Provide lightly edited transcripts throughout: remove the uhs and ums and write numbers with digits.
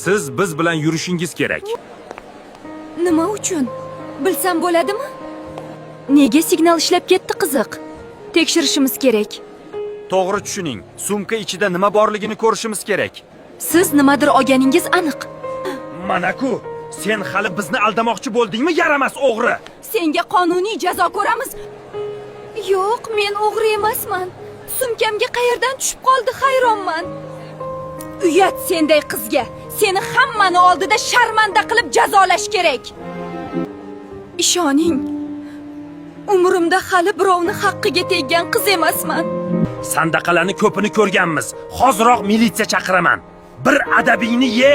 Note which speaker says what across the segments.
Speaker 1: Siz biz bilan yurishingiz kerak.
Speaker 2: Nima uchun? Bilsam bo'ladimi? Nega signal ishlab ketdi qiziq? Tekshirishimiz kerak.
Speaker 3: To'g'ri tushuning. Sumka ichida nima borligini ko'rishimiz kerak.
Speaker 2: Siz nimadir olganingiz aniq.
Speaker 1: Mana-ku, sen hali bizni aldamoqchi bo'ldingmi, yaramas o'g'ri?
Speaker 2: Senga qonuniy jazo ko'ramiz. Yo'q, men o'g'ri emasman. Sumkamga qayerdan tushib qoldi hayronman. Uyat senday qizga. Seni hammani oldida sharmanda qilib jazolash kerak. Ishoning. Umrimda hali birovni haqqiga teggan qiz emasman.
Speaker 1: Sandaqalarni ko'pini ko'rganmiz. Hoziroq militsiya chaqiraman. Bir adabingni ye.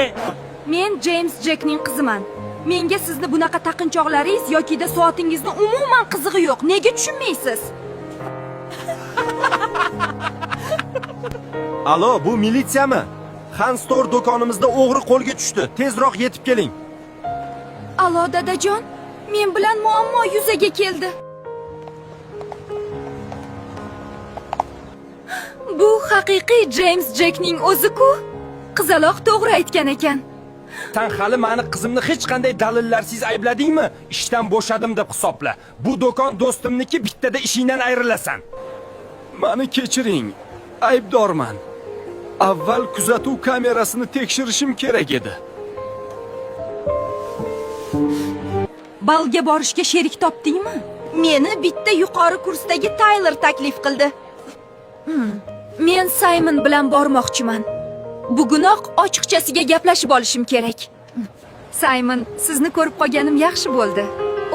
Speaker 2: Men James Jackning qiziman. Menga sizni bunaqa taqinchoqlaringiz yokida soatingizni umuman qizig'i yo'q. Nega tushunmaysiz?
Speaker 3: Alo, bu militsiyami? Xan Store do'konimizda o'g'ri qo'lga tushdi. Tezroq yetib keling.
Speaker 2: Alo dadajon, men bilan muammo yuzaga keldi. Bu haqiqiy James Jackning o'zi-ku. Qizaloq to'g'ri aytgan ekan.
Speaker 3: San hali mani qizimni hech qanday dalillarsiz aybladingmi? Ishdan bo'shadim deb hisobla. Bu do'kon do'stimniki, bittada ishingdan ayrilasan. Mani kechiring. Aybdorman. Avval kuzatuv kamerasini tekshirishim kerak edi.
Speaker 2: Balga borishga sherik topdingmi?
Speaker 4: Meni bitta yuqori kursdagi Tyler taklif qildi.
Speaker 2: Men Simon bilan bormoqchiman. Bugunoq ochiqchasiga gaplashib olishim kerak. Simon, sizni ko'rib qolganim yaxshi bo'ldi.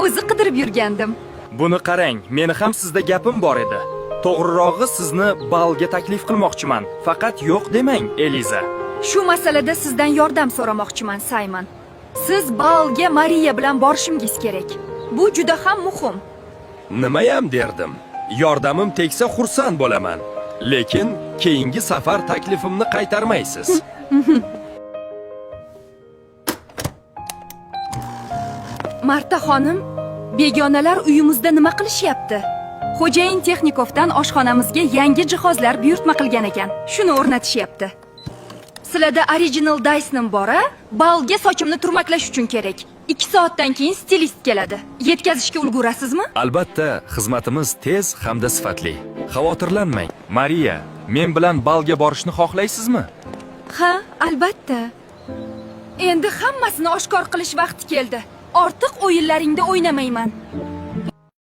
Speaker 2: O'zi qidirib yurgandim.
Speaker 3: Buni qarang, meni ham sizda gapim bor edi. To'g'rirog'i sizni balga taklif qilmoqchiman. Faqat yo'q demang, Eliza.
Speaker 2: Shu masalada sizdan yordam so'ramoqchiman, Simon. Siz balga Mariya bilan borishingiz kerak. Bu juda ham muhim.
Speaker 3: Nimayam derdim. Yordamim tegsa xursand bo'laman. Lekin keyingi safar taklifimni qaytarmaysiz.
Speaker 2: Marta xonim, begonalar uyimizda nima qilishyapti? Xo'jayin Texnikovdan oshxonamizga yangi jihozlar buyurtma qilgan ekan. Shuni o'rnatishyapti. Sizlarda original Dyson bor a? Balga sochimni turmaklash uchun kerak. 2 soatdan keyin stilist keladi. Yetkazishga ulgurasizmi?
Speaker 3: Albatta, xizmatimiz tez hamda sifatli. Xavotirlanmang. Mariya, men bilan balga borishni xohlaysizmi?
Speaker 2: Ha, albatta. Endi hammasini oshkor qilish vaqti keldi. Ortiq o'yinlaringda o'ynamayman.